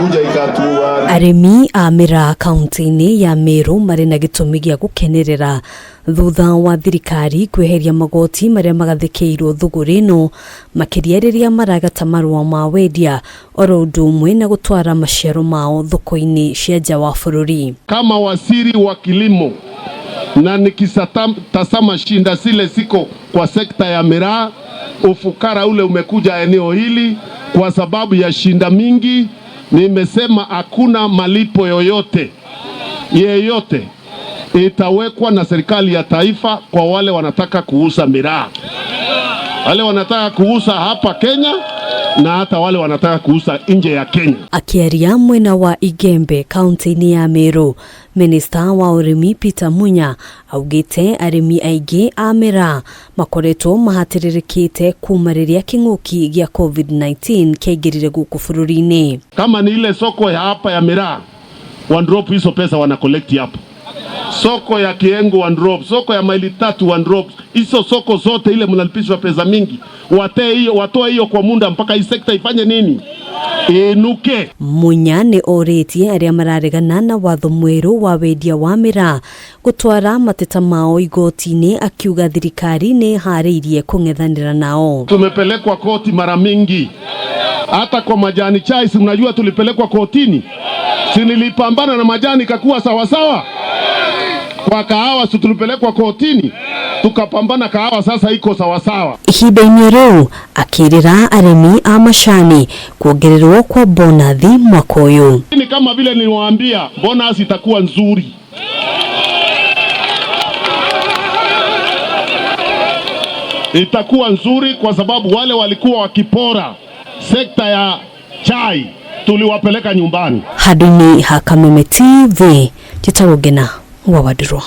Arĩmi a miraa kaunti-inĩ ya Meru marĩ na gĩtũmi gĩa gũkenerera thutha wa thirikari kweheria magoti marĩa magathĩkĩirwo thũgũrĩ ĩno, makĩria rĩrĩa maragata marũa ma wendia oro ũndũ ũmwe na gũtwara maciaro mao thoko-inĩ cia nja wa bũrũri. Kama waziri wa kilimo na nikitazama shinda zile ziko kwa sekta ya miraa, ufukara ule umekuja eneo hili kwa sababu ya shinda mingi. Nimesema hakuna malipo yoyote yeyote itawekwa na serikali ya taifa kwa wale wanataka kuuza miraa, wale wanataka kuuza hapa Kenya na hata wale wanataka kuuza nje ya Kenya. Akĩaria mwena wa Igembe kaunti-inĩ ya Meru, minista wa ũrĩmi Peter Munya augĩte arĩmi aingĩ a miraa makoretwo mahatĩrĩrĩkĩte kuma rĩrĩa kĩng'ũki gĩa COVID-19 kĩaingĩrire gũkũ bũrũri-inĩ. Kama ni ile soko ya hapa ya miraa, one drop hizo pesa wana collect hapo. Soko ya Kiengo one drop, soko ya maili tatu one drop, hizo soko zote ile mnalipishwa pesa mingi. Watoe hiyo, watoe hiyo kwa muda mpaka hii sekta ifanye nini? Inuke. Munya nĩ orĩtie arĩa mararegana na watho mwerũ wa wendia wa miraa gũtwara mateta mao igoti-inĩ, akiuga thirikari nĩ ĩharĩirie kũng'ethanĩra nao. Tumepelekwa koti mara mingi, hata kwa majani chai, si mnajua tulipelekwa kotini, si nilipambana na majani ikakuwa sawasawa. Kwa kahawa, si tulipelekwa kotini tukapambana, kahawa sasa iko sawasawa. Ihinda-inĩ rĩu akĩrĩra arĩmi a macani kuongererwo kwa bonathi mwaka ũyũ. Ni kama vile niliwaambia, bonus itakuwa nzuri. Itakuwa nzuri kwa sababu wale walikuwa wakipora sekta ya chai tuliwapeleka nyumbani. Handũ-inĩ ha Kameme TV, njĩtagwo Ngena wa Wandirwa.